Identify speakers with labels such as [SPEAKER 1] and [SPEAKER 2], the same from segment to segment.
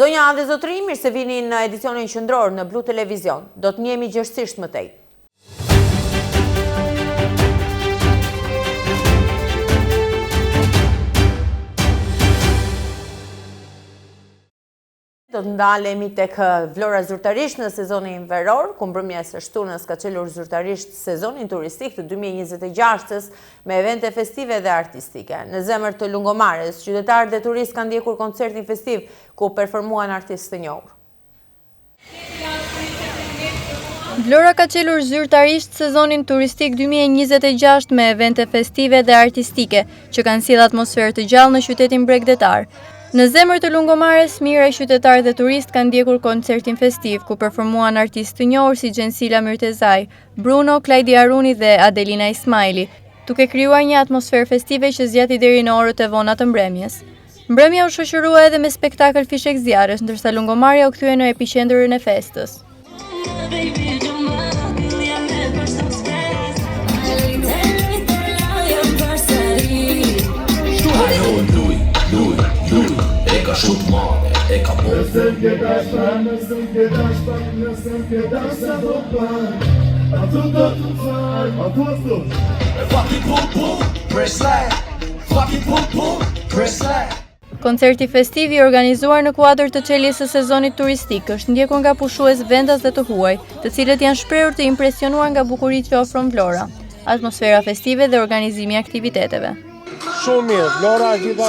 [SPEAKER 1] Zonja dhe zotërinj, mirë se vini në edicionin qendror në Blu Televizion. Do të njihemi gjerësisht më tej. Do të ndalemi tek Vlora zyrtarisht në sezonin veror, ku mbrëmja e së shtunës ka çelur zyrtarisht sezonin turistik të 2026-ës me evente festive dhe artistike. Në zemër të Lungomares, qytetarë dhe turistë kanë ndjekur koncertin festiv ku performuan artistë të njohur.
[SPEAKER 2] Vlora ka çelur zyrtarisht sezonin turistik 2026 me evente festive dhe artistike, që kanë sjellë atmosferë të gjallë në qytetin bregdetar. Në zemër të Lungomares, mijëra qytetarë dhe turistë kanë ndjekur koncertin festiv, ku performuan artistë të njohur si Xhensila Myrtezaj, Bruno, Klajdi Haruni dhe Adelina Ismajli, duke krijuar një atmosferë festive që zgjati deri në orët e vona të mbrëmjes. Mbrëmja u shoqërua edhe me spektakël fishekzjarresh, ndërsa Lungomarja u kthye në epiqendrën e festës. Koncerti festiv i organizuar në kuadër të çeljes së sezonit turistik është ndjekur nga pushues vendas dhe të huaj, të cilët janë shprehur të impresionuar nga bukuritë që ofron Vlora, atmosfera festive dhe organizimi i aktiviteteve.
[SPEAKER 3] Shumë mirë, Vlora gjitha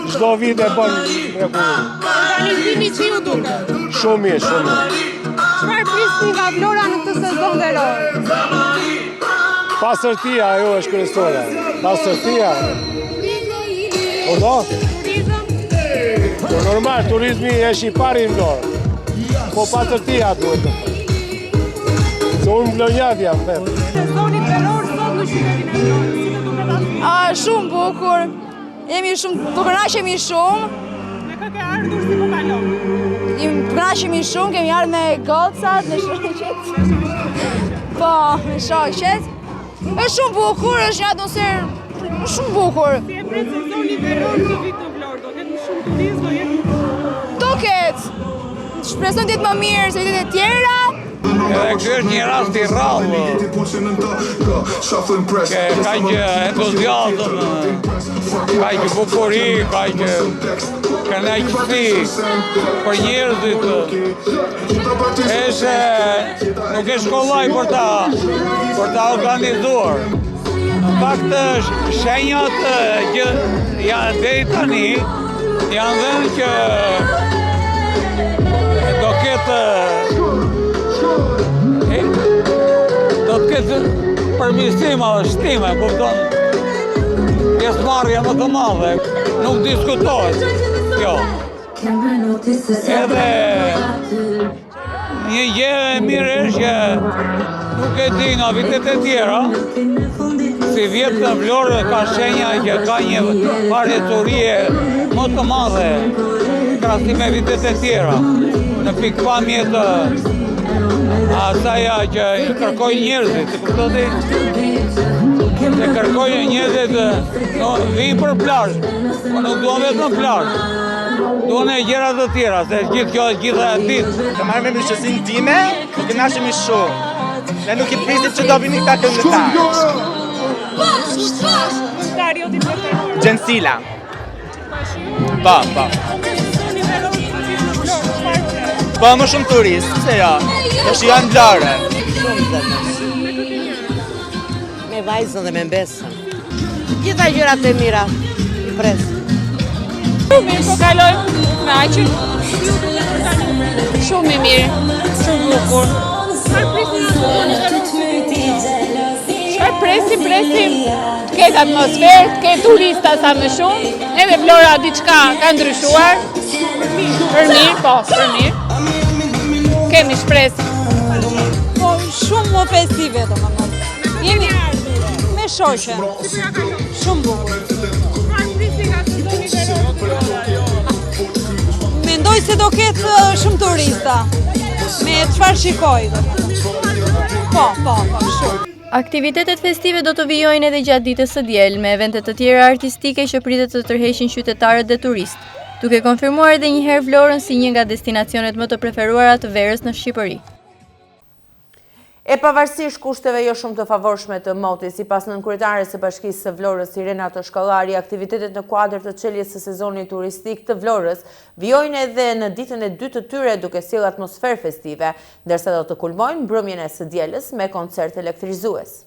[SPEAKER 3] çdo vit e bën mrekulli.
[SPEAKER 4] Organizimi si ju duket?
[SPEAKER 3] Shumë mirë, shumë mirë.
[SPEAKER 4] Çfarë prisni nga Vlora në këtë sezon veror?
[SPEAKER 3] Pastërtia, ajo është kryesore. Pastërtia. Po do?
[SPEAKER 4] Turizëm?
[SPEAKER 3] Po normal, turizmi është i pari në Vlorë. Po pastërtia duhet të thotë. Se unë vlonjat jam, vetë.
[SPEAKER 4] Sezoni veror sot në qytetin e Vlorës, si të duket atmosfera?
[SPEAKER 5] A, shumë bukur. Jemi shumë, po kënaqemi shumë.
[SPEAKER 4] Me kë ke ardhur si po kalon?
[SPEAKER 5] Kënaqemi shumë, kemi ardhur me gocat, me shoqet. Po, me shoqet. Është shumë bukur, është një atmosferë shumë bukur.
[SPEAKER 4] Si e pret sezoni veror këtë vit në Vlorë? Do ketë më shumë turistë, do jetë
[SPEAKER 5] Do ketë. Shpresoj të jetë më mirë se vitet e tjera.
[SPEAKER 6] Edhe ky është një rast i rrallë që ka një entuziazëm, ka një bukuri, ka një kënaqësi për njerëzit. Është nuk është kollaj për ta për ta organizuar. Në fakt shenjat që janë deri tani janë dhënë që do ketë do të ketë përmirësim edhe shtime, kupton? Pjesëmarrje më të madhe, nuk diskutohet kjo. Edhe Një gjë e mirë është që nuk e di nga vitet e tjera, sivjet në Vlorë ka shenja që ka një farë ecurie më të madhe krahasim me vitet e tjera. Në pikëpamje të asaja që kërkojnë njerëzit, e kupton ti? Që kërkojnë njerëzit, no, vijnë për plazh, po nuk duan vetëm plazh. Duan e gjëra të tjera, se gjithë kjo e gjitha e ditë.
[SPEAKER 7] Të marrë me miqësinë time, po kënaqemi shumë. Ne nuk i prisim që do vinin këta këngëtarë.
[SPEAKER 4] Këngëtari jot i preferuar.
[SPEAKER 7] Xhensila. Po, po. Po, më shumë turistë, pse jo? Të shijojmë Vlorën.
[SPEAKER 8] Shumë zemër. Me vajzën dhe me mbesën. Gjitha gjërat e mira i pres.
[SPEAKER 4] Shumë mirë po kalojmë me aqin. Shumë i mirë, shumë bukur. Çfarë prisni nga sezoni veror? Çfarë presim, presim të ketë atmosferë, të ketë turista sa më shumë. Edhe Vlora diçka ka ndryshuar. Për mirë, po, për mirë. Kemi shpresë.
[SPEAKER 5] Po, shumë më festive, domethënë. Jemi me shoqen. Shumë bukur. Mendoj se do ketë shumë turista. Me çfarë shikoj, Po, po, po, shumë.
[SPEAKER 2] Aktivitetet festive do të vijojnë edhe gjatë ditës së diel, me evente të tjera artistike që pritet të tërheqin qytetarët dhe turistë. duke konfirmuar edhe një herë Vlorën si një nga destinacionet më të preferuara të verës në Shqipëri.
[SPEAKER 1] E pavarësisht kushteve jo shumë të favorshme të motit, sipas nënkryetares së Bashkisë së Vlorës, Irena Toshkallari, aktivitetet në kuadër të çeljes së sezonit turistik të Vlorës vijojnë edhe në ditën e dytë të tyre duke sjellë atmosferë festive, ndërsa do të kulmojnë mbrëmjen e së dielës me koncert elektrizues.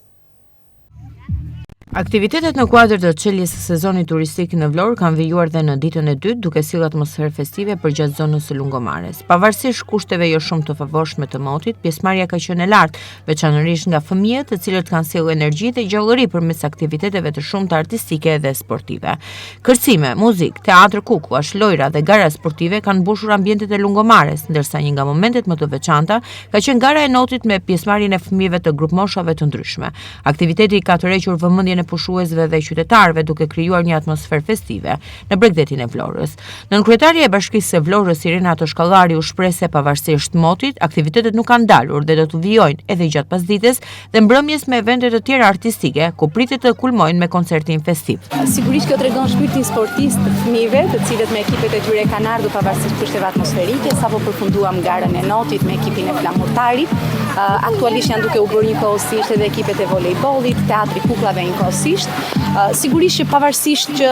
[SPEAKER 1] Aktivitetet në kuadër të çeljes së sezonit turistik në Vlorë kanë vijuar dhe në ditën e dytë, duke sjellë atmosferë festive përgjatë zonës së Lungomares. Pavarësisht kushteve jo shumë të favorshme të motit, pjesëmarrja ka qenë e lartë, veçanërisht nga fëmijët, të cilët kanë sjellë energji dhe gjallëri përmes aktiviteteve të shumta artistike dhe sportive. Kërcime, muzikë, teatër kukullash, lojra dhe gara sportive kanë mbushur ambientet e Lungomares, ndërsa një nga momentet më të veçanta ka qenë gara e notit me pjesëmarrjen e fëmijëve të grupmoshave të ndryshme. Aktiviteti ka tërhequr vëmendjen e pushuesve dhe qytetarëve duke krijuar një atmosferë festive në bregdetin e Vlorës. Nënkryetarja e Bashkisë së Vlorës, Irena Toshkallari u shpreh se pavarësisht motit, aktivitetet nuk kanë ndalur dhe do të vijojnë edhe gjatë pasdites dhe mbrëmjes me evente të tjera artistike, ku pritet të kulmojnë me koncertin festiv.
[SPEAKER 9] Sigurisht kjo tregon shpirtin sportist të fëmijëve, të cilët me ekipet e tyre kanë ardhur pavarësisht kushteve atmosferike. Sapo përfunduam garën e notit me ekipin e Flamurtarit. Aktualisht janë duke u bërë njëkohësisht edhe ekipet e volejbollit, teatri i kukullave njëkohësisht. Sigurisht që pavarësisht që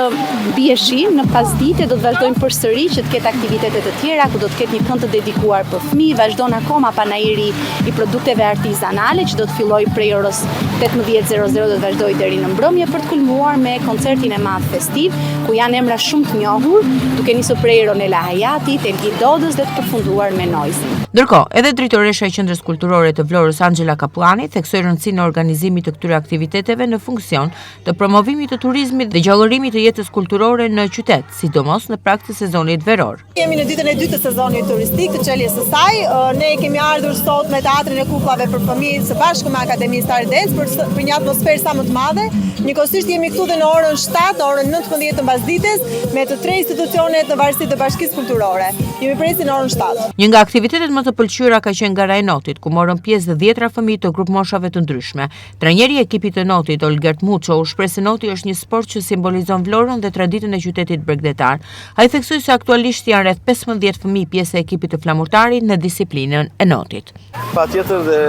[SPEAKER 9] bie shi në pasdite do të vazhdojmë përsëri që të ketë aktivitete të tjera ku do të ketë një kënd të dedikuar për fëmijë. Vazhdon akoma panairi i produkteve artizanale që do të fillojë prej orës 18.00 do të vazhdojë deri në mbrëmje për të kulmuar me koncertin e madh festiv, ku janë emra shumë të njohur, duke nisur prej Ronela Hajatit, Elgi Dodës dhe të përfunduar me
[SPEAKER 1] Noizyn. Ndërkohë, edhe drejtoresha e Qendrës Kulturore të Vlorës, Anxhela Kapllani, theksoi rëndësinë e organizimit të këtyre aktiviteteve në funksion të promovimit të turizmit dhe gjallërimit të jetës kulturore në qytet, sidomos në prag të sezonit veror.
[SPEAKER 10] Jemi në ditën e dytë të sezonit turistik, të çeljes së saj. Ne kemi ardhur sot me teatrin e kukullave për fëmijë së bashku me Akademinë Star Dance për, për një atmosferë sa më të madhe. Njëkohësisht jemi këtu dhe në orën 7, në orën 19 të mbasdites me të tre institucionet në varësi të Bashkisë Kulturore. Ju mirëpresim në orën
[SPEAKER 1] 7. Një nga aktivitetet më të pëlqyera ka qenë gara e notit, ku morën pjesë dhjetra fëmijë të grupmoshave të ndryshme. Trajneri i ekipit të notit, Olgert Muço, u shpreh se noti është një sport që simbolizon Vlorën dhe traditën e qytetit bregdetar. Ai theksoi se aktualisht janë rreth 15 fëmijë pjesë e ekipit të Flamurtarit në disiplinën e
[SPEAKER 11] notit. Patjetër dhe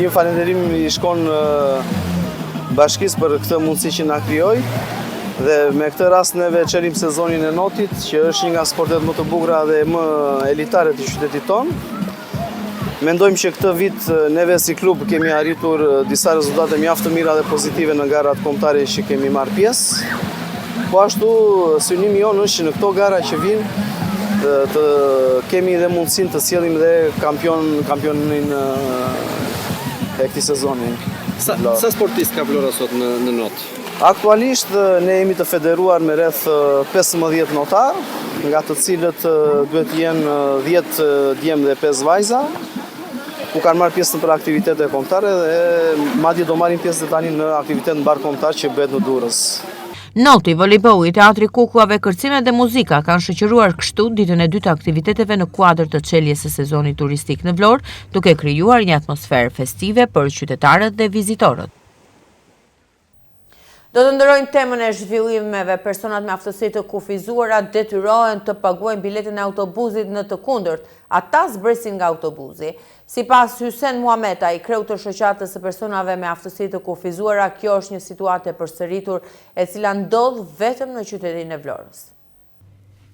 [SPEAKER 11] një falënderim i shkon bashkisë për këtë mundësi që na krijoi dhe me këtë rast neve çelim sezonin e notit, që është një nga sportet më të bukura dhe më elitare të qytetit tonë. Mendojmë që këtë vit neve si klub kemi arritur disa rezultate mjaft të mira dhe pozitive në garat kombëtare që kemi marrë pjesë. Po ashtu synimi jonë është që në këto gara që vijnë të kemi dhe mundësinë të sjellim dhe kampion, kampionin e këtij sezoni.
[SPEAKER 12] Sa, sa sportistë ka Vlora sot në, në not?
[SPEAKER 11] Aktualisht ne jemi të federuar me rreth 15 notarë, nga të cilët duhet të jenë 10 djem dhe 5 vajza, ku kanë marrë pjesë nëpër aktivitete kombëtare dhe madje do marrin pjesë dhe tani në aktivitet mbarëkombëtar që bëhet në Durrës.
[SPEAKER 1] Noti, volejbolli, teatri i kukullave, kërcimet dhe muzika kanë shoqëruar kështu ditën e dytë të aktiviteteve në kuadër të çeljes së sezonit turistik në Vlorë, duke krijuar një atmosferë festive për qytetarët dhe vizitorët. Do të ndërrojmë temën e zhvillimeve, personat me aftësi të kufizuara detyrohen të paguajnë biletën e autobuzit në të kundërt, ata zbresin nga autobuzi. Sipas Hysen Muhametaj, kreut të shoqatës së personave me aftësi të kufizuara, kjo është një situatë e përsëritur e cila ndodh vetëm në qytetin e Vlorës.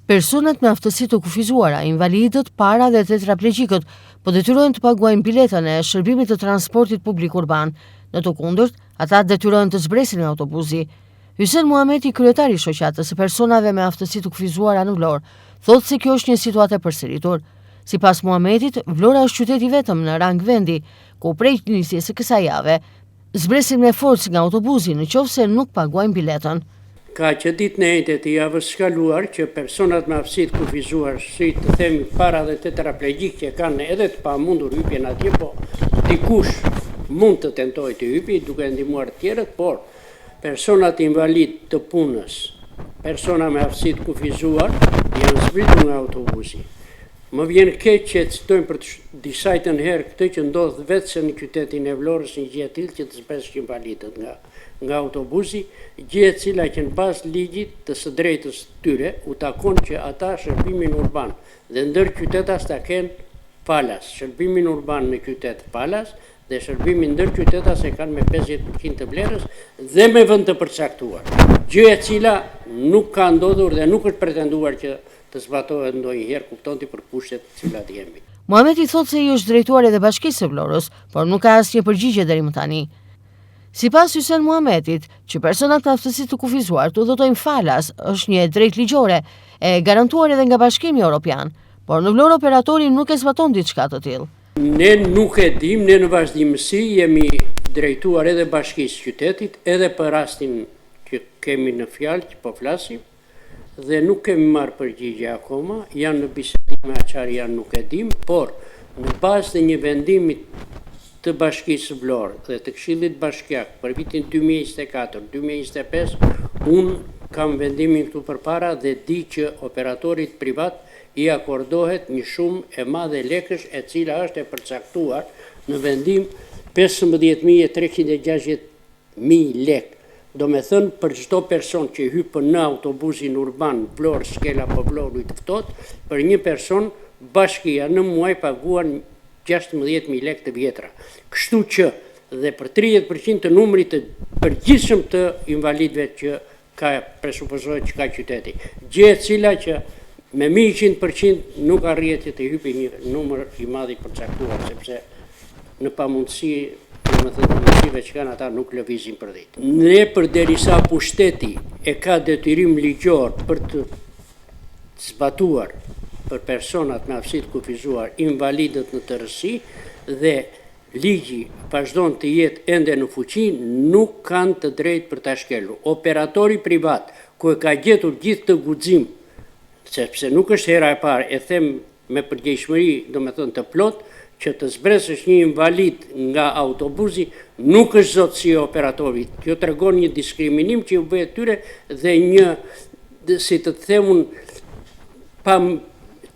[SPEAKER 13] Personat me aftësi të kufizuara, invalidët, para dhe tetraplegjikët, po detyrohen të paguajnë biletën e shërbimit të transportit publik urban. Në të kundërt, ata detyrohen të zbresin nga autobuzi. Hysen Muhameti, kryetar i shoqatës së personave me aftësi të kufizuara në Vlorë, thotë se kjo është një situatë e përsëritur. Sipas Muhametit, Vlora është qyteti i vetëm në rang vendi, ku prej nisjes së kësaj jave, Zbresin me forcë nga autobuzi në qoftë se nuk paguajnë biletën.
[SPEAKER 14] Ka që ditën e enjte të javës së kaluar që personat me aftësi të kufizuar, si të themi para dhe tetraplegjikë që e kanë edhe të pamundur hypjen atje, po dikush mund të tentojë të hypi duke e ndihmuar të tjerët, por personat invalidë të punës, persona me aftësi të kufizuar janë zbritur nga autobusi. Më vjen keq që e citojmë për të disajtën herë këtë që ndodh veçse në qytetin e Vlorës një gjë e tillë që të zbresësh invalidët nga. nga autobusi, gjë e cila që në bazë ligjit të së drejtës tyre u takon që ata shërbimin urban dhe ndërqytetas ta kenë falas, shërbimin urban në qytet falas dhe shërbimin ndërqytetas e kanë me 50% të vlerës dhe me vend të përcaktuar, gjë e cila nuk ka ndodhur dhe nuk është pretenduar që të zbatohet ndonjëherë, kupton ti për kushtet të cilat jemi.
[SPEAKER 13] Muhameti thotë se i është drejtuar edhe Bashkisë së Vlorës, por nuk ka asnjë përgjigje deri më tani. Sipas Hysen Muhametit, që personat me aftësi të kufizuar të udhëtojnë falas është një e drejtë ligjore e garantuar edhe nga Bashkimi Europian, por në Vlorë operatori nuk e zbaton diçka të
[SPEAKER 14] tillë. Ne nuk e dimë, ne në vazhdimësi jemi drejtuar edhe bashkisë qytetit, edhe për rastin që kemi në fjalë që po flasim, dhe nuk kemi marrë përgjigje akoma, janë në bisedime a çfarë janë nuk e dimë, por në bazë të një vendimi të Bashkisë Vlorë dhe të Këshillit Bashkiak për vitin 2024, 2025, unë kam vendimin këtu përpara dhe di që operatorit privat i akordohet një shumë e madhe lekësh e cila është e përcaktuar në vendim 15.360 mijë lekë, domethënë për çdo person që hypën në autobuzin urban Vlorë Skelë apo Vlorë Ujë të Ftohtë, për një person bashkia në muaj paguan 16000 lekë të vjetra. Kështu që dhe për 30% të numrit të përgjithshëm të invalidëve që ka presupozohet që ka qyteti. Gjë e cila që me 100% nuk arrihet që të hypi një numër i madh i përcaktuar, sepse në pamundësi, domethënë të mundësive që kanë ata nuk lëvizin për ditë. Ne përderisa pushteti e ka detyrim ligjor për të zbatuar për personat me aftësi të kufizuar, invalidët në tërësi dhe ligji vazhdon të jetë ende në fuqi, nuk kanë të drejtë për ta shkelur. Operatori privat, ku e ka gjetur gjithë këtë guxim, sepse nuk është hera e parë, e them me përgjegjshmëri, domethënë të plotë, që të zbresësh një invalid nga autobuzi nuk është zotësi e operatorit. Kjo tregon një diskriminim që u bëhet tyre dhe një, si të them unë, pa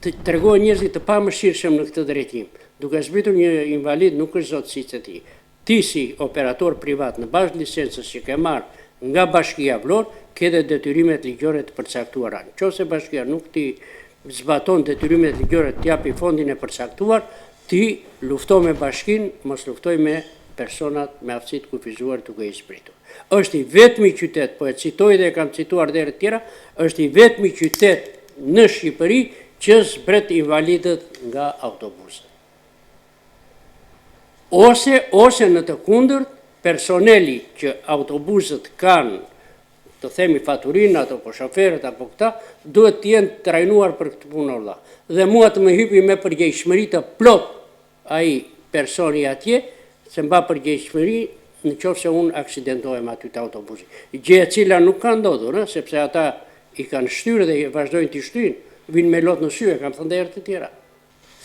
[SPEAKER 14] të tregohen njerëzit të pamëshirshëm në këtë drejtim. Duke zbritur një invalid nuk është zotësi e tij. Ti si operator privat në bazë të licencës që ke marrë nga Bashkia Vlorë, ke dhe detyrimet ligjore të përcaktuara. Në qoftë se bashkia nuk t'i zbaton detyrimet ligjore të japi fondin e përcaktuar, ti lufto me bashkinë, mos lufto me personat me aftësi të kufizuar duke i zbritur. Është i vetmi qytet, po e citoj dhe e kam cituar dhe herë të tjera, është i vetmi qytet në Shqipëri që zbret invalidët nga autobusët. Ose, ose në të kundërt, personeli që autobusët kanë, të themi faturinat apo shoferët apo këta, duhet të jenë trajnuar për këtë punë vëlla. Dhe mua të më hypi me përgjegjshmëri të plotë ai personi atje, se mba përgjegjshmëri në qoftë se unë aksidentohem aty te autobusi. Gjë e cila nuk ka ndodhur, ë, sepse ata i kanë shtyrë dhe vazhdojnë t'i shtyjnë, vijnë me lot në sy, e kam thënë dhe herë të tjera.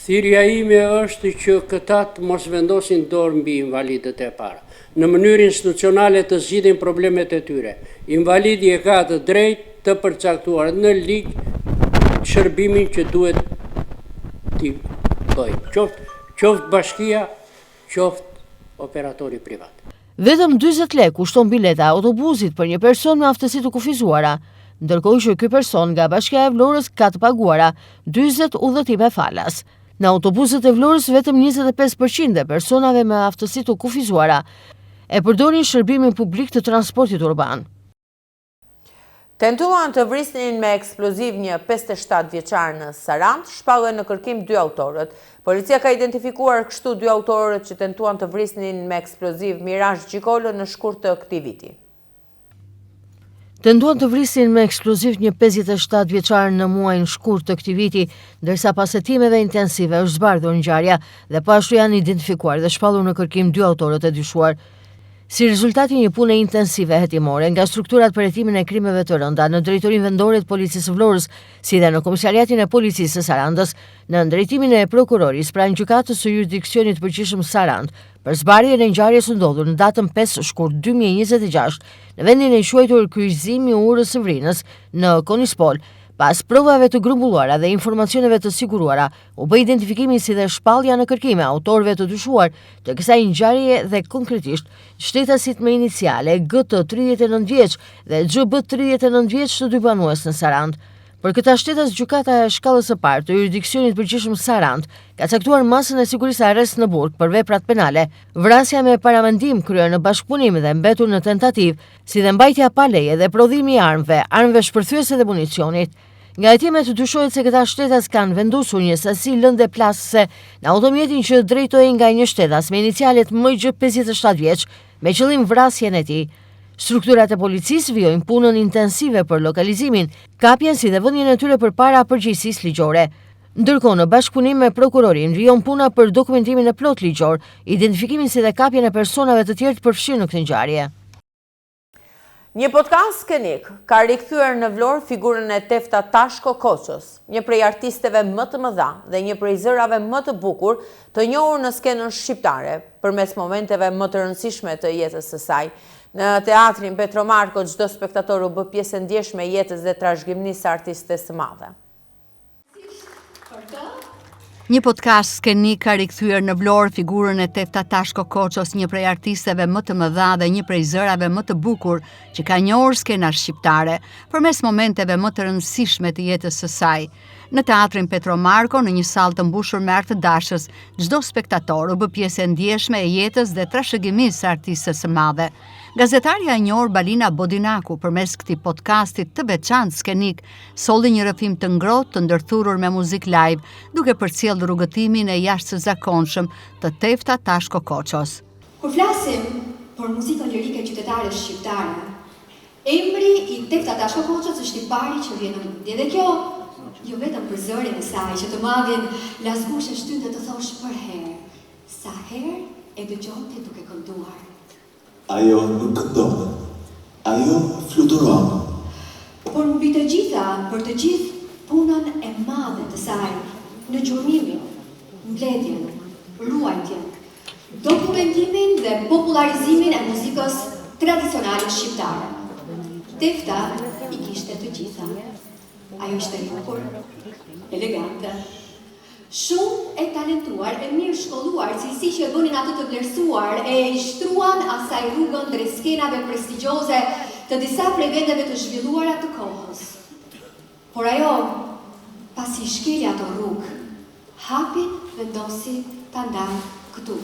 [SPEAKER 14] Thirrja ime është që këta të mos vendosin dorë mbi invalidët e para. Në mënyrë institucionale të zgjidhin problemet e tyre. Invalidi e ka të drejtë të përcaktuar në ligj shërbimin që duhet t'i bëjë, qoftë qoftë bashkia, qoftë operatori privat.
[SPEAKER 13] Vetëm 40 lekë kushton bileta e autobusit për një person me aftësi të kufizuara, ndërkohë që ky person nga Bashkia e Vlorës ka të paguara 40 udhëtime falas. Në autobusët e Vlorës vetëm 25% e personave me aftësi të kufizuara e përdorin shërbimin publik të transportit urban.
[SPEAKER 1] Tentuan të vrisnin me eksploziv një 57 vjeçar në Sarandë, shpallen në kërkim dy autorët. Policia ka identifikuar kështu dy autorët që tentuan të vrisnin me eksploziv Mirash Gjikolën në shkurt të këtij viti.
[SPEAKER 13] Tentuan të vrisnin me eksploziv një 57 vjeçar në muajin shkurt të këtij viti, ndërsa pas hetimeve intensive është zbardhur ngjarja dhe po ashtu janë identifikuar dhe shpallur në kërkim dy autorët e dyshuar. Si rezultat i një pune intensive hetimore nga strukturat për hetimin e krimeve të rënda në Drejtorinë Vendore të Policisë së Vlorës, si dhe në Komisariatin e Policisë së Sarandës, nën drejtimin e Prokurorisë pranë Gjykatës së Juridiksionit të Përgjithshëm Sarandë, për zbardhjen e ngjarjes së ndodhur në datën 5 shkurt 2026 në vendin e quajtur Kryqëzimi i Urës së Vrinës në Konispol. Pas provave të grumbulluara dhe informacioneve të siguruara, u bë identifikimi si dhe shpallja në kërkim e autorëve të dyshuar të kësaj ngjarjeje dhe konkretisht shtetasit me iniciale GT 39 vjeç dhe XB 39 vjeç të dy banues në Sarandë. Për këta shtetas gjykata e shkallës së parë të juridiksionit të përgjithshëm Sarandë ka caktuar masën e sigurisë arrest në burg për veprat penale, vrasja me paramendim kryer në bashkëpunim dhe mbetur në tentativë, si dhe mbajtja pa leje dhe prodhimi i armëve, armëve shpërthyese dhe municionit. Nga hetimet dyshohet se këta shtetas kanë vendosur një sasi lënde plasëse në automjetin që drejtohej nga një shtetas me inicialet MG 57 vjeç, me qëllim vrasjen e tij. Strukturat e policisë vijojnë punën intensive për lokalizimin, kapjen si dhe vënien e tyre përpara përgjegjësisë ligjore. Ndërkohë, në bashkëpunim me prokurorinë, vijon puna për dokumentimin e plotë ligjor, identifikimin si dhe kapjen e personave të tjerë të përfshirë në këtë ngjarje.
[SPEAKER 1] Një podcast skenik ka rikthyer në Vlorë figurën e Tefta Tashko Koços, një prej artisteve më të mëdha dhe një prej zërave më të bukur të njohur në skenën shqiptare, përmes momenteve më të rëndësishme të jetës së saj. Në Teatrin Petro Marko çdo spektator u bë pjesë e ndjeshme e jetës dhe trashëgimisë së artistes së madhe.
[SPEAKER 15] Një podcast skenik ka rikthyer në Vlorë figurën e Tefta Tashko Koços, një prej artisteve më të mëdha dhe një prej zërave më të bukur që ka njohur skena shqiptare, përmes momenteve më të rëndësishme të jetës së saj. Në Teatrin Petro Marko, në një sallë të mbushur me artdashës, çdo spektator u bë pjesë e ndjeshme e jetës dhe trashëgimisë së artistes së madhe. Gazetarja e njohur Balina Bodinaku, përmes këtij podcasti të veçantë skenik, solli një rrëfim të ngrohtë të ndërthurur me muzikë live, duke përcjellë rrugëtimin e jashtëzakonshëm të Tefta Tashko Koços.
[SPEAKER 16] Kur flasim për muzikën lirike qytetare shqiptare, Emri i Tefta Tashko Koços është i pari që vjen në mendje dhe kjo jo vetëm për zërin e saj që të madhin Lasgush e shtynte të thosh përherë, sa herë e dëgjonte duke kënduar.
[SPEAKER 17] Ajo nuk këndon. Ajo fluturon.
[SPEAKER 16] Por mbi të gjitha për të gjithë punën e madhe të saj në gjurmimin, mbledhjen, ruajtjen, Dokumentimin dhe popullarizimin e muzikës tradicionale shqiptare. Tefta i kishte të gjitha. Ajo ishte e bukur, elegante, shumë e talentuar, e mirëshkolluar, cilësi që e bënin atë të vlerësuar e i shtruan asaj rrugën drejt skenave prestigjioze të disa prej vendeve të zhvilluara të kohës. Por ajo, pasi i shkeli ato rrugë, Hapin vendosi ta ndajë këtu.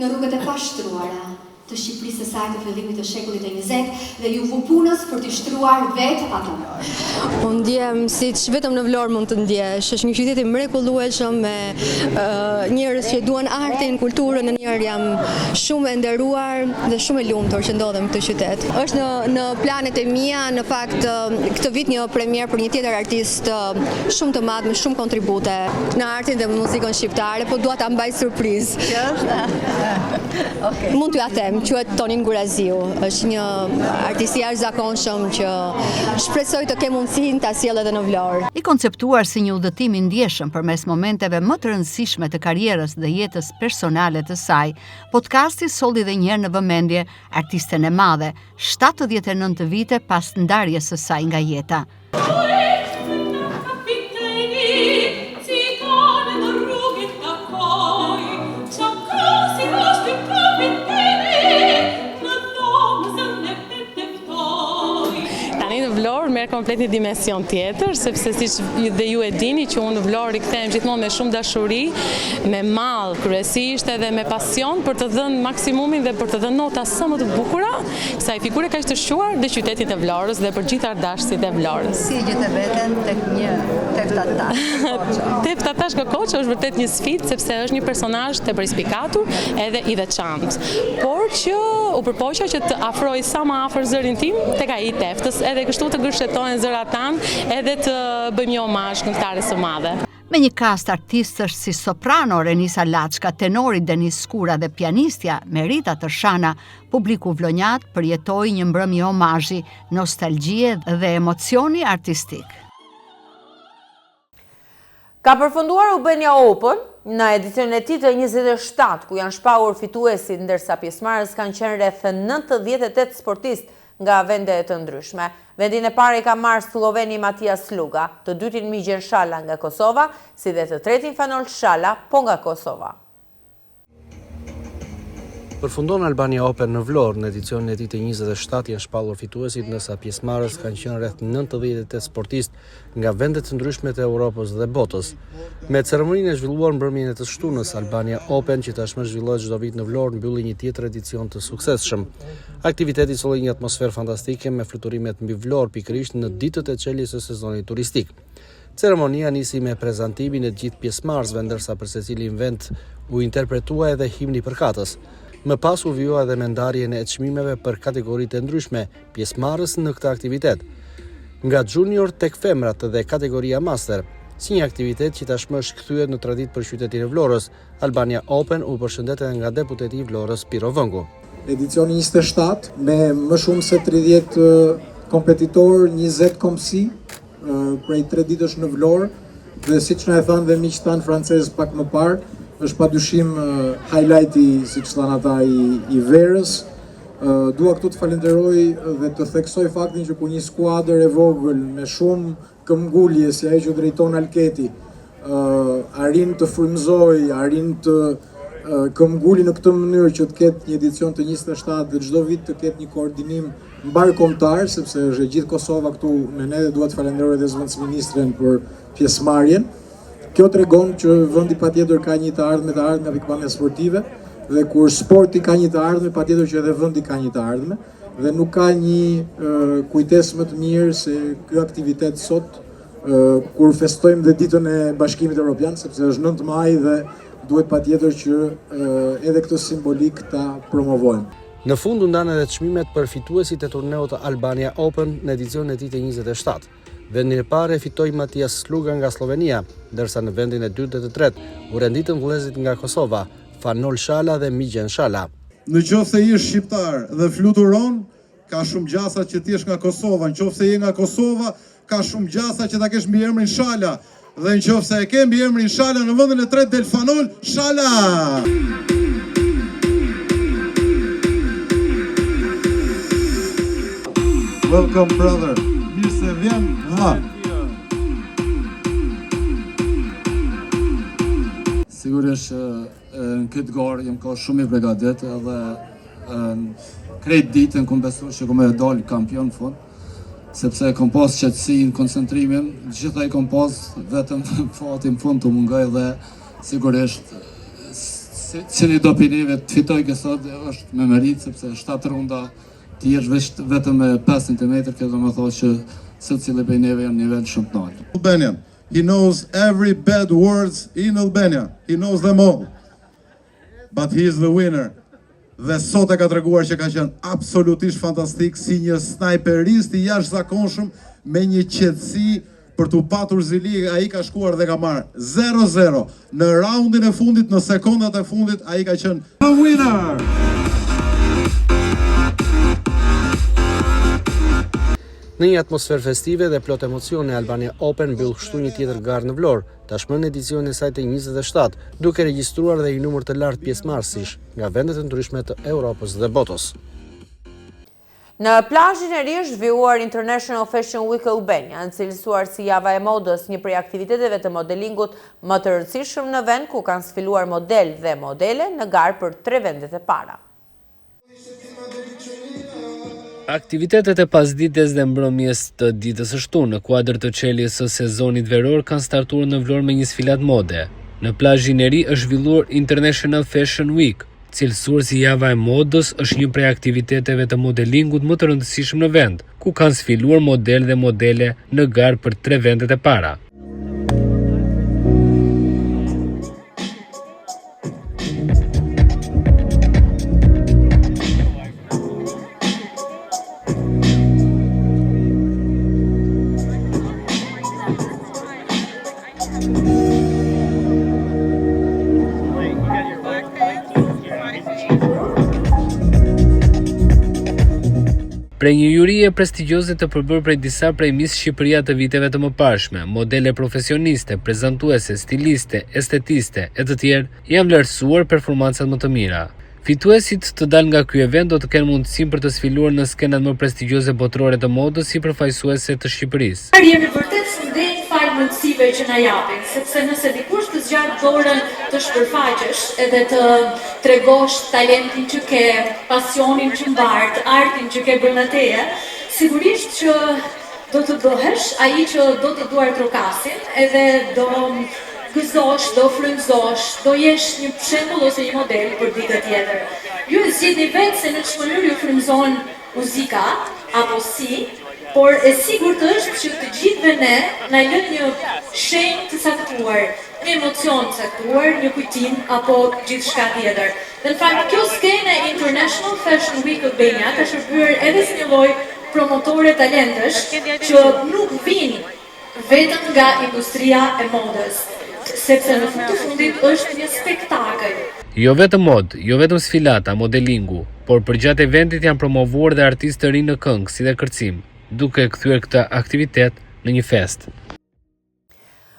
[SPEAKER 16] Në rrugët e pashtruara të Shqipërisë së saj të fillimit të shekullit të njëzetë dhe iu vu punës për t'i shtruar vetë ato.
[SPEAKER 5] Unë ndjehem siç vetëm në Vlorë mund të ndjehesh. Është një qytet i mrekullueshëm me njerëz që duan artin, kulturën e njëherë jam shumë e nderuar dhe shumë e lumtur që ndodhem në këtë qytet. Është në në planet e mia, në fakt këtë vit një premierë për një tjetër artist shumë të madh me shumë kontribute në artin dhe muzikën shqiptare, po dua ta mbaj surprizë.
[SPEAKER 15] Që është?
[SPEAKER 5] Okej. Mund t'jua them, quhet Tonin Guraziu. Është një artist i jashtëzakonshëm që shpresoj të kem mundësinë ta sjell edhe në Vlorë.
[SPEAKER 15] I konceptuar si një udhëtim i ndjeshëm përmes momenteve më të rëndësishme të karrierës dhe jetës personale të saj, podcasti solli dhe një herë në vëmendje artisten e madhe, 79 vite pas ndarjes së saj nga jeta.
[SPEAKER 18] Tani në Vlorë merr komplet një dimension tjetër, sepse siç dhe ju e dini që unë në Vlorë rikthehem gjithmonë me shumë dashuri, me mall kryesisht edhe me pasion për të dhënë maksimumin dhe për të dhënë nota sa më të bukura kësaj figure kaq të shquar dhe qytetit të Vlorës dhe për gjithë artdashësit e
[SPEAKER 15] Vlorës. Si e gjete veten tek një Tefta Tashko
[SPEAKER 18] Koço? Tefta Tashko Koço është vërtet një sfidë sepse është një personazh tepër i spikatur edhe i veçantë, por që u përpoqa që të afroj sa më afër zërin tim tek ai i Teftës, edhe kështu të gërshetohen zërat tanë edhe të bëjmë një omazh këngëtares së madhe.
[SPEAKER 15] Me një kast artistësh si soprano Renisa Laçka, tenori Denis Skura dhe pianistja Merita Tërshana, publiku vlonjat përjetoi një mbrëmje omazhi, nostalgjie dhe emocioni artistik.
[SPEAKER 1] Ka përfunduar Albania Open në edicionin e tij të 27, ku janë shpallur fituesit, ndërsa pjesëmarrës kanë qenë rreth 98 sportistë. nga vende të ndryshme. Vendin e parë e ka marrë slloveni Matija Sluga, të dytin Migjen Shala nga Kosova, si dhe të tretin Fanol Shala, po nga Kosova.
[SPEAKER 19] Përfundon Albania Open në Vlorë, në edicionin e tij të 27 janë shpallur fituesit, ndërsa pjesëmarrës kanë qenë rreth 98 sportistë nga vende të ndryshme të Europës dhe botës. Me ceremoninë e zhvilluar mbrëmjen e të shtunës, Albania Open, që tashmë zhvillohet çdo vit në Vlorë, mbylli një tjetër edicion të suksesshëm. Aktiviteti solli një atmosferë fantastike me fluturimet mbi Vlorë pikërisht në ditët e çeljes së sezonit turistik. Ceremonia nisi me prezantimin e të gjithë pjesëmarrësve, ndërsa për secilin vend u interpretua edhe himni përkatës. Më pas u vijua edhe me ndarjen e çmimeve për kategoritë e ndryshme pjesëmarrës në këtë aktivitet. Nga junior tek femrat dhe kategoria master, si një aktivitet që tashmë është kthyer në traditë për qytetin e Vlorës, Albania Open u përshëndet edhe nga deputeti i Vlorës, Pirro Vëngu.
[SPEAKER 20] Edicioni 27 me më shumë se 30 kompetitorë, 20 kombësi, prej 3 ditësh në Vlorë dhe siç na e thanë dhe miqtë tanë francezë pak më parë, është padyshim highlight-i, siç thanë ata, i, i verës. Dua këtu të falenderoj dhe të theksoj faktin që kur një skuadër e vogël me shumë këmbëngulje si ajo që drejton Alketi, arrin të frymëzojë, arrin të këmbënguli në këtë mënyrë që të ketë një edicion të 27 dhe çdo vit të ketë një koordinim mbarëkombëtar, sepse është e gjithë Kosova këtu me ne dhe dua të falenderoj edhe zëvendësministren për pjesëmarrjen. Kjo tregon që vendi patjetër ka një të ardhme të ardhme nga pikëpamja sportive dhe kur sporti ka një të ardhme, patjetër që edhe vendi ka një të ardhme dhe nuk ka një kujtesë më të mirë se ky aktivitet sot kur festojmë dhe ditën e Bashkimit Evropian, sepse është 9 maj dhe duhet patjetër që edhe këtë simbolikë ta promovojmë.
[SPEAKER 19] Në fund u ndanë edhe çmimet për fituesit e turneut të Albania Open në edicionin e tij të 27. Vendin e parë e fitoi Matias Sluga nga Sllovenia, ndërsa në vendin e dytë dhe të tretë u renditën vëllezërit nga Kosova, Fanol Shala dhe Migjen Shala.
[SPEAKER 21] Në qoftë se je shqiptar dhe fluturon, Ka shumë gjasa që të jesh nga Kosova, në qoftë se je nga Kosova, ka shumë gjasa që ta kesh mbiemrin Shala. Dhe në qoftë se e ke mbiemrin Shala, në vendin e tretë del Fanol Shala. Welcome brother. Mirë se vjen vëlla.
[SPEAKER 22] Sigurisht që në këtë garë jam ka shumë i pregadit edhe krejt ditën kom besu që kom me dalë kampion në fund, sepse kom pas qetësinë, koncentrimin, gjitha i kom pas, vetëm fati në fund të mungoj dhe sigurisht cilido prej neve të fitojke sot është me meritë, sepse 7 runda të jesh veç vetëm me 5 cm, kjo do me thonë që secili prej neve janë nivel shumë të naltë.
[SPEAKER 21] Albanian. He knows every bad words in Albania. He knows them all. But he is the winner. Dhe sot e ka treguar që ka qenë absolutisht fantastik si një snajperist i jashtëzakonshëm me një qetësi për t'u patur zili, ai ka shkuar dhe ka marrë 0-0 në raundin e fundit, në sekondat e fundit, ai ka qenë the winner.
[SPEAKER 19] Në një atmosferë festive dhe plot emocione, Albania Open mbyll kështu një tjetër garë në Vlorë, tashmë në edicionin e saj të 27, duke regjistruar dhe një numër të lartë pjesëmarrësish nga vende të ndryshme të Europës dhe botës.
[SPEAKER 1] Në plazhin e ri është zhvilluar International Fashion Week Albania, cilësuar si java e modës, një prej aktiviteteve të modelingut më të rëndësishëm në vend ku kanë sfiluar model dhe modele në garë për tre vendet e para.
[SPEAKER 23] Aktivitetet e pasdites dhe mbrëmjes të ditës së shtunë në kuadër të çeljes së sezonit veror kanë startuar në Vlorë me një sfilatë mode. Në plazhin e ri është zhvilluar International Fashion Week, cilësuar si java e modës, është një prej aktiviteteve të modelingut më të rëndësishëm në vend, ku kanë sfiluar model dhe modele në garë për tre vendet e para. Prej një jurie prestigjioze të përbërë prej disa prej Miss Shqipëria të viteve të mëparshme, modele profesioniste, prezantuese, stiliste, estetiste e të tjerë, janë vlerësuar performancat më të mira. Fituesit të dalë nga ky event do të kenë mundësinë për të sfiluar në skenat më prestigjioze botërore të modës si përfaqësuese të Shqipërisë.
[SPEAKER 3] Jemi vërtet shumë ndenjë falë mundësive që na japin, sepse nëse dikush të zgjat dorën të shpërfaqesh edhe të tregosh talentin që ke, pasionin që mbart, artin që ke brenda teje, sigurisht që do të bëhesh ai që do të duartrokasin edhe do gëzosh, do frymëzosh, do jesh një shembull ose një model për dikë tjetër. Ju e zgjidhni vetë se në ç'mënyrë ju frymëzon muzika apo si, por e sigurt është që të gjithëve ne na lë një shenjë të caktuar, një emocion të caktuar, një kujtim apo gjithçka tjetër. Dhe në fakt kjo skenë e International Fashion Week Albania ka shërbyer edhe si një lloj promotore talentesh që nuk vijnë vetëm nga industria e modës, sepse në fund të fundit është një spektakël.
[SPEAKER 23] Jo vetëm modë, jo vetëm sfilata, modelingu, por përgjatë eventit janë promovuar dhe artistë të rinj në këngë, si dhe kërcim, duke e kthyer këtë aktivitet në një festë.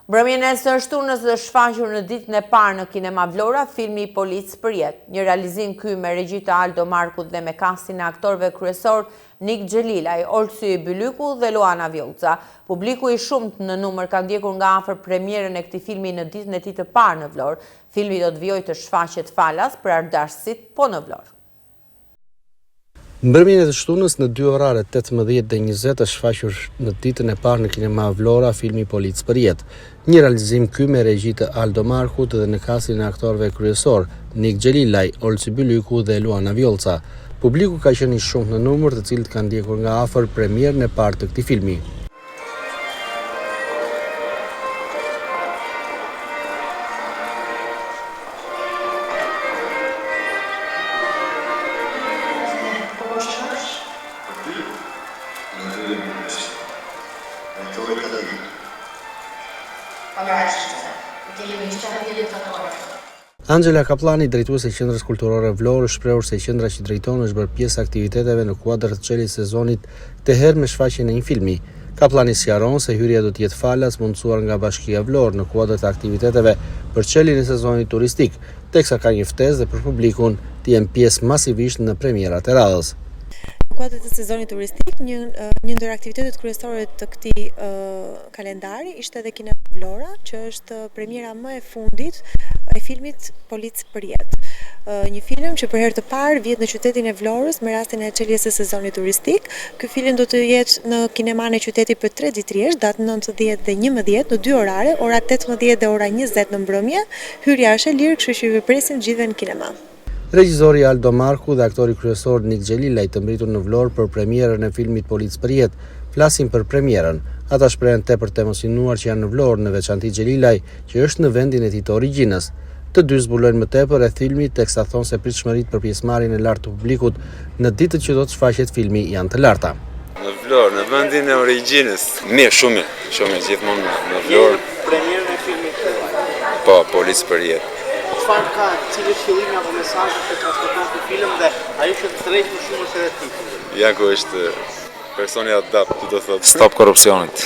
[SPEAKER 1] Mbrëmjen e së shtunës është shfaqur në ditën e parë në Kinema Vlora filmi Policë për jetë. Një realizim ky me regji të Aldo Markut dhe me kastin e aktorëve kryesorë Nik Xhelilaj, Olsi Bylyku dhe Luana Vjollca. Publiku i shumtë në numër ka ndjekur nga afër premierën e këtij filmi në ditën e tij të parë në Vlorë. Filmi do të vijojë të shfaqet falas për artdashësit po në Vlorë.
[SPEAKER 19] Mbrëmjen e të shtunës në dy orare 18 dhe 20 është shfaqur në ditën e parë në Kinema Vlora filmi Policë për jetë. Një realizim ky me regji të Aldo Markut dhe në kastin e aktorëve kryesorë, Nik Xhelilaj, Olsi Bylyku dhe Luana Vjollca. Publiku ka qenë i shumtë në numër, të cilët kanë ndjekur nga afër premierën e parë të këtij filmi. Anxhela Kapllani, drejtuese e Qendrës Kulturore Vlorë, është shprehur se qendra që drejton është bërë pjesë e aktiviteteve në kuadër të çeljes së sezonit këtë herë me shfaqjen e një filmi. Kapllani sqaron se hyrja do të jetë falas mundësuar nga Bashkia Vlorë në kuadër të aktiviteteve për çeljen e sezonit turistik, teksa ka një ftesë dhe për publikun të jenë pjesë masivisht në premierat e radhës.
[SPEAKER 10] Në kuadër të sezonit turistik, një një ndër aktivitetet kryesore të këtij kalendari ishte edhe Kinema Vlora, që është premiera më e fundit e filmit Policë për jetë. Një film që për herë të parë vihet në qytetin e Vlorës me rastin e çeljes së sezonit turistik. Ky film do të jetë në kinemanë e qytetit për 3 ditë rresht, datë 9, 10 dhe 11 në dy orare, ora 18 dhe ora 20 në mbrëmje. Hyrja është e lirë, kështu që ju presim të gjithëve në kinema.
[SPEAKER 19] Regjizori Aldo Marku dhe aktori kryesor Nik Xhelilaj të mbërritur në Vlorë për premierën e filmit Policë për jetë, flasin për premierën. Ata shprehen tepër të emocionuar që janë në Vlorë, në veçanti Xhelilaj, që është në vendin e tij të origjinës. Të dy zbulojnë më tepër rreth filmit, teksa thonë se pritshmëritë për pjesëmarrjen e lartë të publikut në ditët që do të shfaqet filmi janë të larta.
[SPEAKER 6] Në Vlorë, në vendin e origjinës. Mirë, shumë mirë, shumë mirë, gjithmonë në Vlorë.
[SPEAKER 12] Premierën e filmit tuaj.
[SPEAKER 6] Po, Policë për jetë.
[SPEAKER 12] Çfarë ka, cili është qëllimi apo mesazhi që transmeton ky film dhe ajo që të tërheq më shumë është edhe
[SPEAKER 6] titulli. Ja ku është personi adapt, që do thotë. Stop korrupsionit.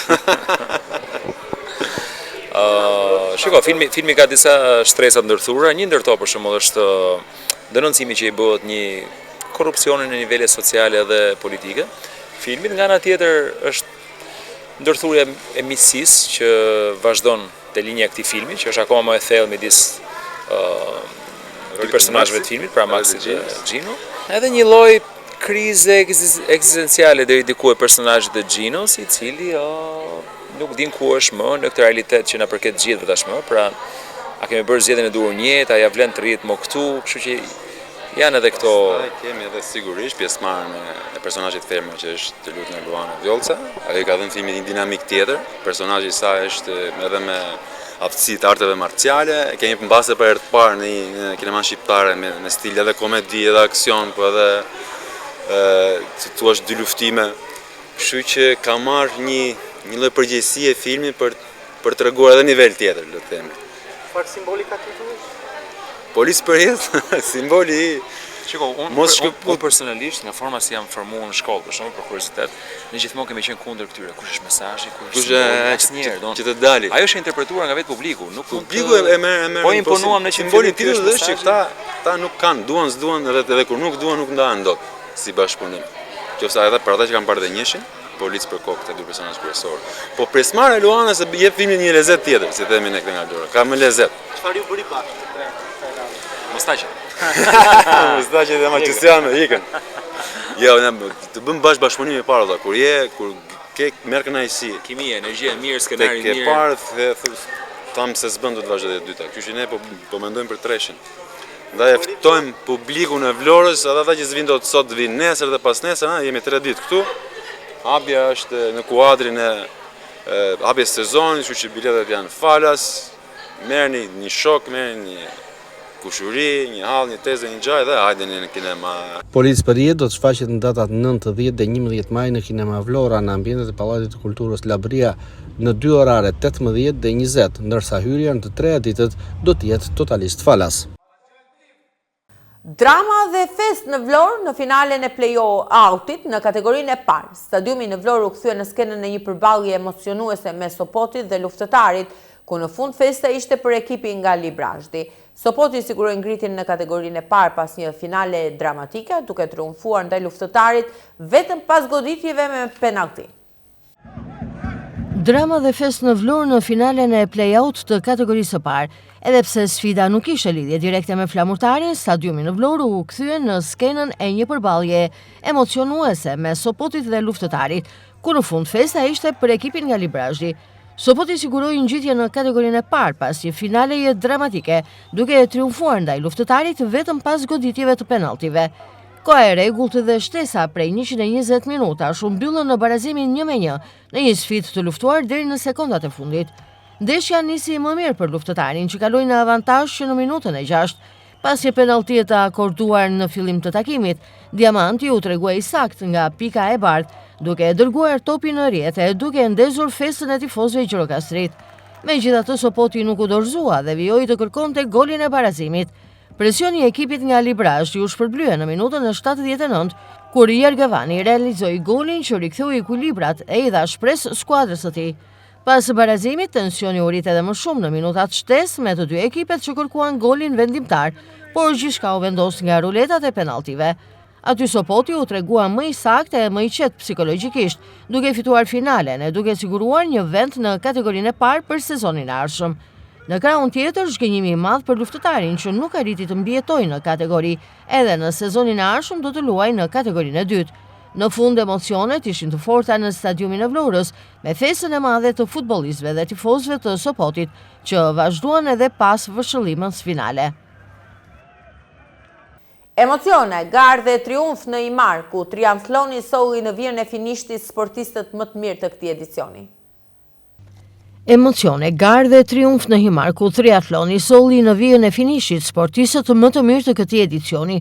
[SPEAKER 6] Uh, shiko, filmi, filmi ka disa shtresa të ndërthurura, një ndër to për shembull është denoncimi që i bëhet një korrupsioni në nivele sociale dhe politike. Filmit nga ana tjetër është ndërthurja e miqësisë që vazhdon te linja e këtij filmi, që është akoma më e thellë midis uh, dy personazheve të filmit, pra Maxi dhe Xhino. Edhe një lloj krize ekzistenciale deri diku e personazhit të Xhinos, i cili uh, nuk din ku është më në këtë realitet që na përket gjithëve tashmë, pra a kemi bërë zgjedhjen e duhur në jetë, a ia vlen të rrihet më këtu, kështu që janë edhe këto Pastaj kemi edhe sigurisht pjesëmarrjen e personazhit femër që është luajtur nga Luana Vjollca. Ajo i ka dhënë filmit një dinamikë tjetër. Personazhi i saj është edhe me aftësi të arteve marciale. E kemi mbase për herë të parë në një kinema shqiptare me me stil edhe komedi edhe aksion, po edhe ë si thua dyluftime. Kështu që ka marrë një një lloj përgjegjësie filmi për për të treguar edhe nivel tjetër, le të
[SPEAKER 12] themi. Çfarë simboli ka titulli?
[SPEAKER 6] Policë për jetë, simboli i
[SPEAKER 7] Shiko, unë Mos unë, unë personalisht nga forma si jam formuar në shkollë, për shembull për kuriozitet, ne gjithmonë kemi qenë kundër këtyre. Kush është mesazhi, kush është simboli, asnjëherë, do.
[SPEAKER 6] Që të dali.
[SPEAKER 7] Ajo është interpretuar nga vetë publiku,
[SPEAKER 6] nuk publiku e merr e merr.
[SPEAKER 7] Po imponuam ne
[SPEAKER 6] që simboli i titullit është që këta. Ata nuk kanë, duan, s'duan, edhe edhe kur nuk duan nuk ndahen dot si bashkëpunim. Qoftë edhe për ata që kanë parë dhe njëshin, polic për kokë të dy personazh kryesor. Po pjesëmarrja e Luanës e jep filmit një lezet tjetër, si themi ne këtë nga Vlora. Ka më lezet.
[SPEAKER 12] Çfarë ju bëri bashkë të tre?
[SPEAKER 6] Mustaqet. Mustaqet dhe maqesianë ikën. Jo, ne të bëm bashkë bashkëpunim i parë vëlla. Kur je, kur ke merr kënaqësi.
[SPEAKER 7] Kimi, energji e mirë, skenari i
[SPEAKER 6] mirë. Tek e parë the thu tham se s'bën do të vazhdoj e dyta. Kështu që ne po po mendojmë për treshin. Ndaj e ftojmë publikun e Vlorës, edhe ata që s'vinë dot sot vinë nesër dhe pasnesër, ha, jemi 3 ditë këtu. Hapja është në kuadrin e hapjes së sezonit, kështu që biletat janë falas. Merrni një shok, merrni një kushuri, një hallë, një teze, një xhaj dhe hajdeni në kinema.
[SPEAKER 19] Polic për jetë do të shfaqet në datat 9, 10 dhe 11 maj në Kinema Vlora në ambientet e Pallatit të Kulturës Labëria në dy orare 18 dhe 20, ndërsa hyrja në të treja ditët do të jetë totalisht falas.
[SPEAKER 1] Drama dhe festë në Vlorë në finalen e play-outit në kategorinë e parë. Stadiumi në Vlorë u kthye në skenën e një përballje emocionuese mes Sopotit dhe Luftëtarit, ku në fund festa ishte për ekipin nga Librazhdi. Sopoti siguroi ngritjen në kategorinë e parë pas një finale dramatike, duke triumfuar ndaj Luftëtarit vetëm pas goditjeve me penallti.
[SPEAKER 13] Drama dhe festë në Vlorë në finalen e play-out të kategorisë së parë. Edhe pse sfida nuk kishte lidhje direkte me Flamurtarin, stadiumi në Vlorë u kthye në skenën e një përballje emocionuese mes Sopotit dhe Luftëtarit, ku në fund festa ishte për ekipin nga Librazhdi. Sopoti siguroi ngjitjen në kategorinë e parë pas një finaleje dramatike, duke triumfuar ndaj Luftëtarit vetëm pas goditjeve të penalltive. Koha e rregullt dhe shtesa prej 120 minutash u mbyllën në barazimin 1-1 në një sfidë të luftuar deri në sekondat e fundit. Ndeshja nisi më mirë për Luftëtarin që kaloi në avantazh që në minutën e 6. Pas një penalltie të akorduar në fillim të takimit, Diamanti u tregua i saktë nga pika e bardhë, duke e dërguar topin në rrjetë e duke ndezur festën e tifozëve gjirokastritë. Megjithatë Sopoti nuk u dorëzua dhe vijoi të kërkonte golin e barazimit. Presioni i ekipit nga Librazhdi u shpërblye në minutën e 79, kur Jergavani realizoi golin që riktheu ekuilibrat e i dha shpresë skuadrës së tij. Pas barazimit, tensioni u rrit edhe më shumë në minutat shtesë me të dy ekipet që kërkuan golin vendimtar, por gjithçka u vendos nga ruletat e penalltive. Aty Sopoti u tregua më i saktë e më i qetë psikologjikisht, duke fituar finalen e duke siguruar një vend në kategorinë e parë për sezonin e ardhshëm. Në krahun tjetër, zhgënjimi i madh për Luftëtarin që nuk arriti të mbijetojë në kategori, edhe në sezonin e ardhshëm do të luajë në kategorinë e dytë. Në fund emocionet ishin të forta në stadiumin e Vlorës, me festën e madhe të futbollistëve dhe tifozëve të Sopotit, që vazhduan edhe pas vërshëllimës finale.
[SPEAKER 1] Emocione, garë dhe triumf në Himarë, ku triathloni solli në vijën e finishit sportistët më të mirë të këtij edicioni.
[SPEAKER 13] Emocione, garë dhe triumf në Himarë, ku triathloni solli në vijën e finishit sportistët më të mirë të këtij edicioni.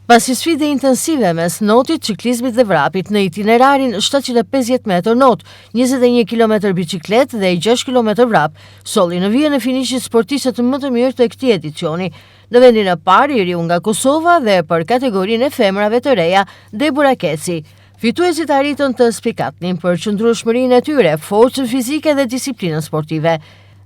[SPEAKER 13] Pas një sfide intensive mes notit, çiklizmit dhe vrapit në itinerarin 750 metër not, 21 kilometër biçikletë dhe 6 kilometër vrap, solli në vijën e finishit sportistët më të mirë të këtij edicioni. Në vendin e parë i riu nga Kosova dhe për kategorinë e femrave të reja, Debora Keci. Fituesit arritën të spikatnin për qëndrueshmërinë e tyre, forcën fizike dhe disiplinën sportive.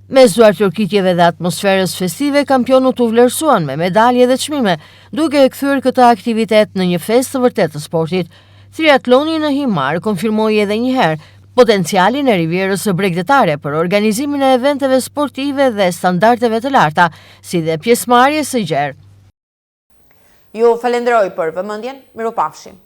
[SPEAKER 13] Mes duartrokitjeve dhe atmosferës festive, kampionët u vlerësuan me medalje dhe çmime, duke e kthyer këtë aktivitet në një festë të vërtetë të sportit. Triatloni në Himarë konfirmoi edhe një herë potencialin e rivierës bregdetare për organizimin e eventeve sportive dhe standardeve të larta, si dhe pjesëmarrjes së gjerë.
[SPEAKER 1] Ju falenderoj për vëmendjen, mirupafshim.